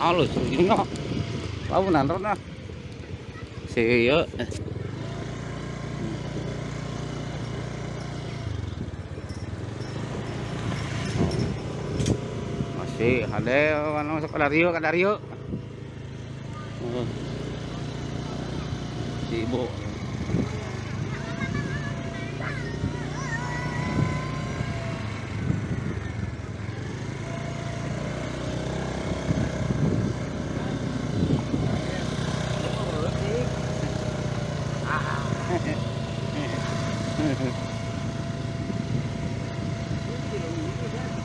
Halus ujungnya. Labunan rona. Si ieu. Masih ada mana masuk ke Dario, ke Dario. Si ibu.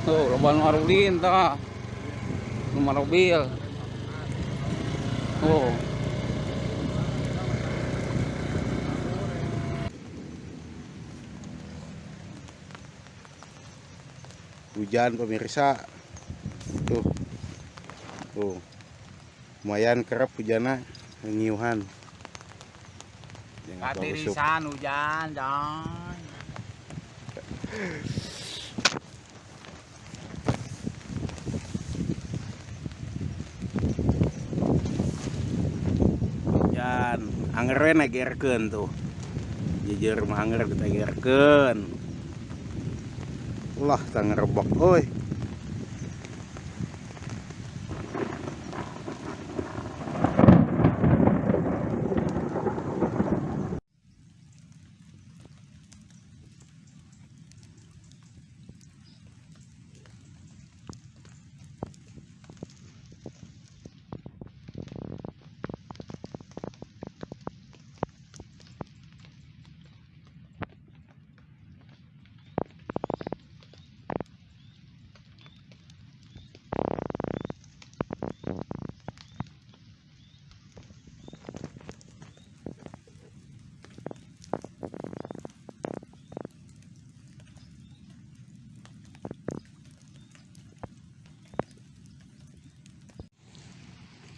Tuh, loba nu arulin tah. Nu mobil. Oh. Hujan pemirsa. Tuh. Tuh. Lumayan kerap hujanna nyiuhan. Katirisan hujan, jangan. Hujan, anger we nagerkeun tuh. Jejer mah anger ditegerkeun. Ulah tah ngerebek euy.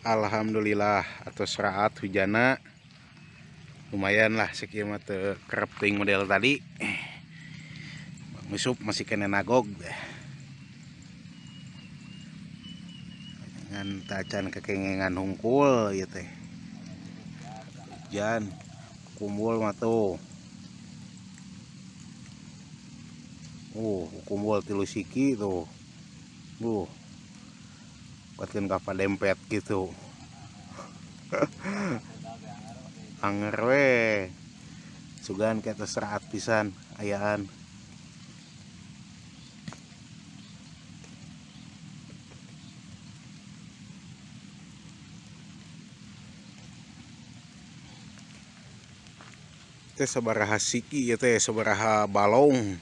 Alhamdulillah atos raat hujana lumayan lah sakieu mah teu kerep teuing model tadi. Bang Yusuf masih kena nagog deh. Ngan tacan kekengengan hungkul ieu teh. Hujan kumbul mah tuh. Kumbul 3 siki tuh. Buatkeun ka padempet gitu. Anger we. Sugan ke atas raat pisan ayaan. Teh sabaraha siki ieu teh sabaraha balong.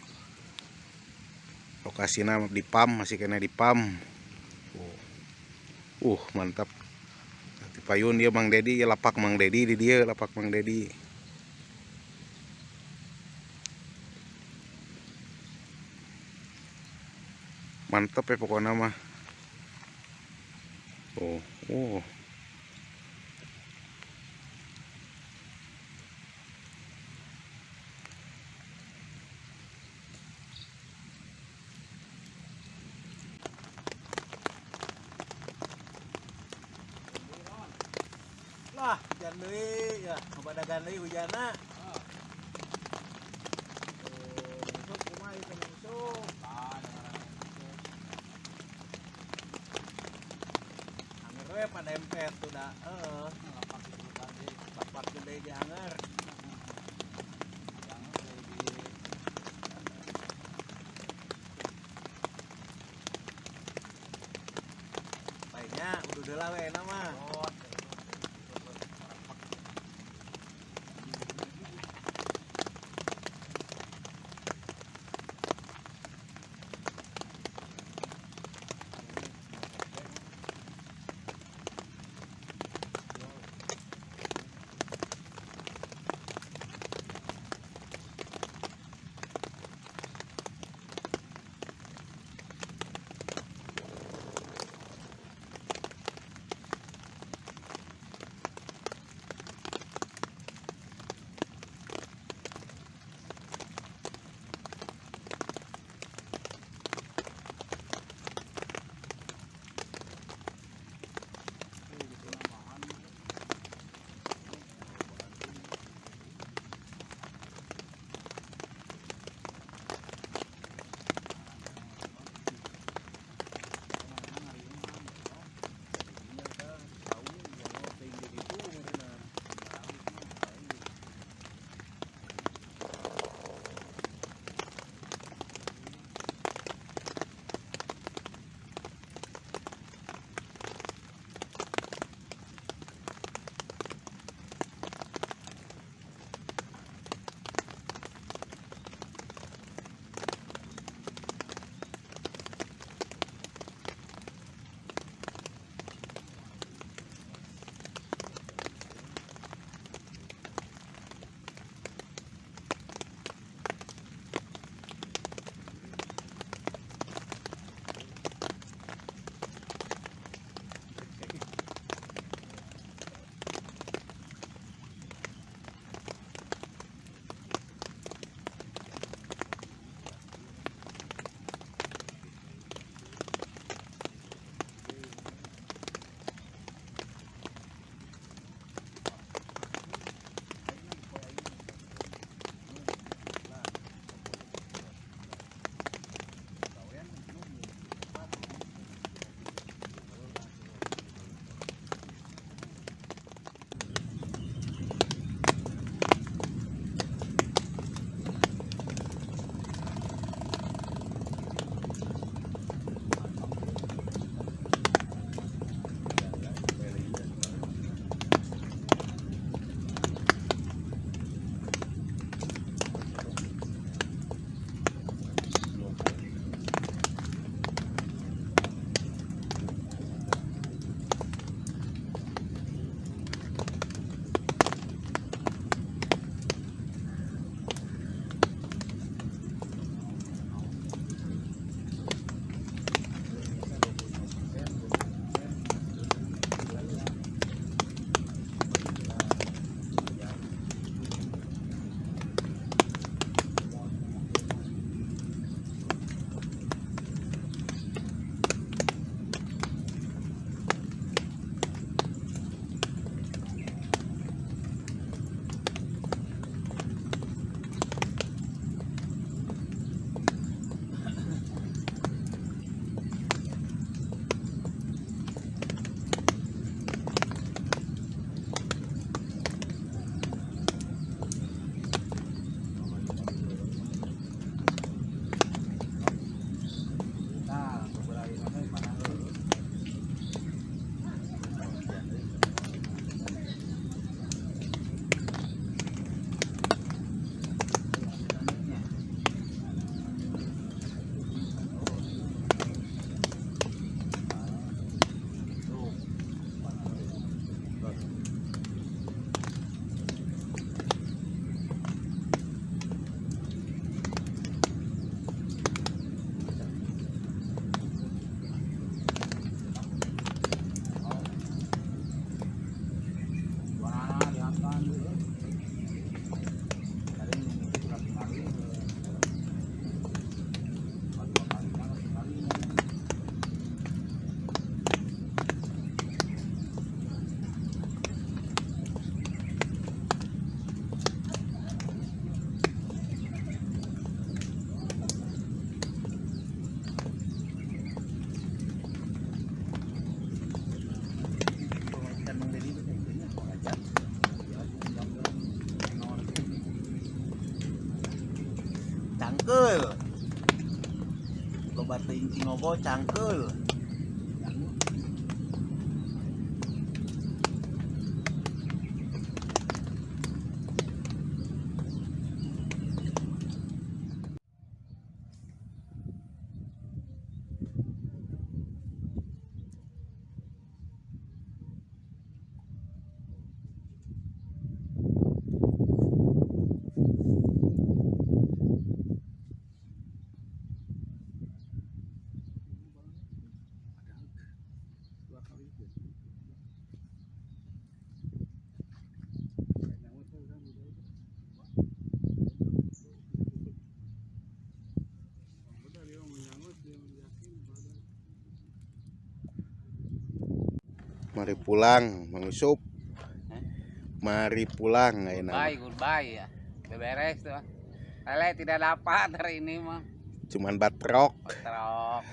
Lokasina di PAM, masih kena di PAM. Mantap. Di payun dia Mang Dedi, ya lapak Mang Dedi di dia, lapak Mang Dedi. Mantap ya pokoknya mah. Oh. Lah, hujan deui ya, ngabadagan deui hujanna. Tuh, kumaha ieu teh Yusuf? Anger we padempet tuh da, heeh. Lapak gede ge anger. Baiknya udah deula we na mah. Cangkeul. Loba teuing cingogo cangkeul. Mari pulang, Mang Yusuf. Mari pulang ayeuna. Goodbye, goodbye ya. Udah beres tuh. Lele tidak dapat hari ini mah. Cuman batrok. Batrok.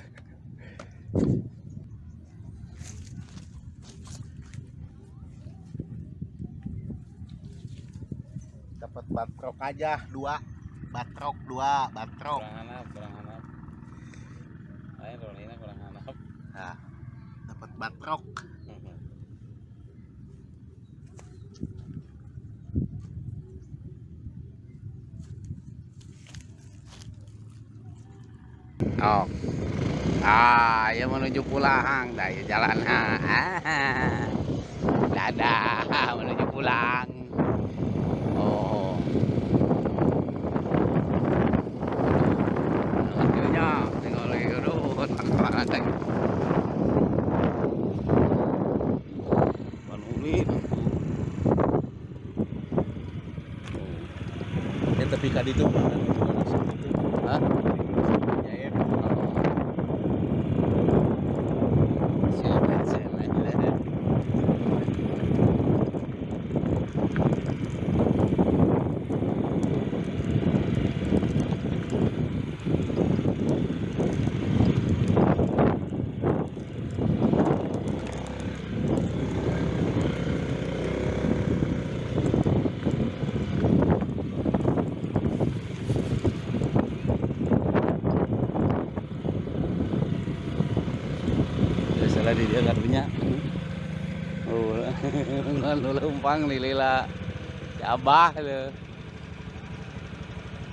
Dapat batrok aja dua. Batrok dua, batrok. Kurang hanap, kurang hanap. Lain Ronina kurang hanap. Nah, dapat batrok. Oh. Ah, ya menuju pulang. Dah ya jalan. Ah. Dadah, menuju pulang. Oh. Akhirnya tinggal lagi aduh, banget lagi. Panulin. Ya tapi kadi itu mana juga langsung itu. Hah? Jair. Biasalah di dia kartunya. Oh, nu leumpang lila. Si Abah leu.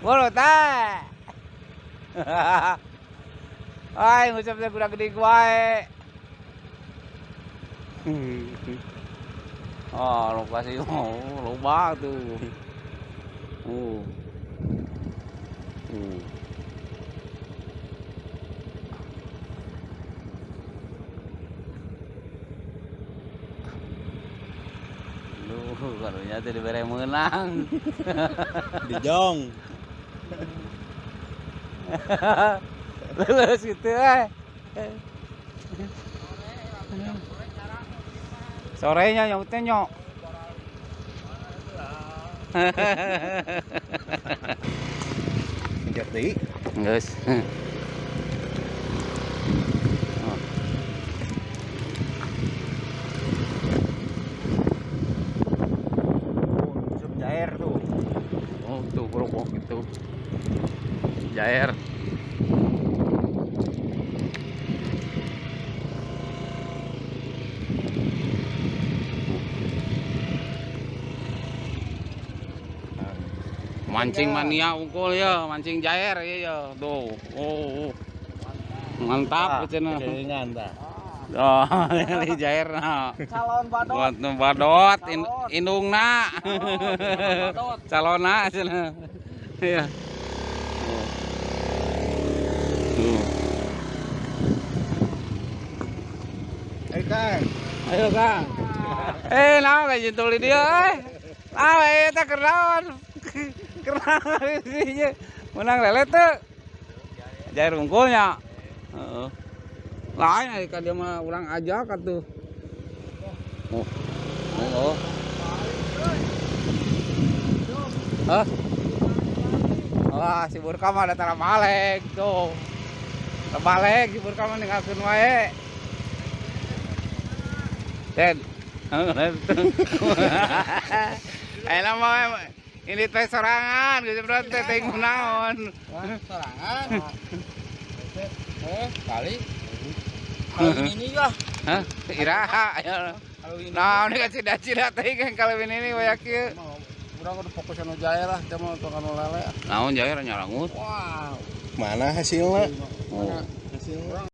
Bolo teh. Ai ngucap teh kuda gede wae. Oh, lokasi oh, loba tuh. Oh. Oh. Duh, karunya teh dibere meunang. Dijong. Lulus gitu eh. Sorenya nyautnya nyok. Ngejar deui. Geus. Oh, Yusuf Jair tuh. Oh, tuh kerupuk itu. Jair. Mancing mania unggul ya, mancing jair ya ya. Tuh. Oh. Oh. Mantap cenah. Keringan tah. Oh, ini jair nah. Calon badot. Buat badot indungna. Calonna cenah. Iya. Oh. Tuh. Ayo Kang. Ayo Kang. Eh, naon kayak jentul di dia eh. Ah, eta keur naon? Keur naon isinya? Menang lele teu. Jair unggulnya. Heeh. Lain ari ka dia mah urang ajak atuh. Oh. Oh. Hah? Wah, si Burka mah ada tara malek tuh. Terbalik si Burka mah ninggalkeun wae. Ted. Ayeuna mah Ini teh sorangan, geus berat teh teh naon. Sorangan. Kali. Kalau ini lah. Hah? Iraha ya. Kalau ini. Nah, ini kan cida-cida teh kan kalau ini waya kieu. Urang kudu fokus anu jair lah, kita mau tukang lele. Naon jair nyarangut. Wow. Mana hasilnya? Oh. Hasilnya.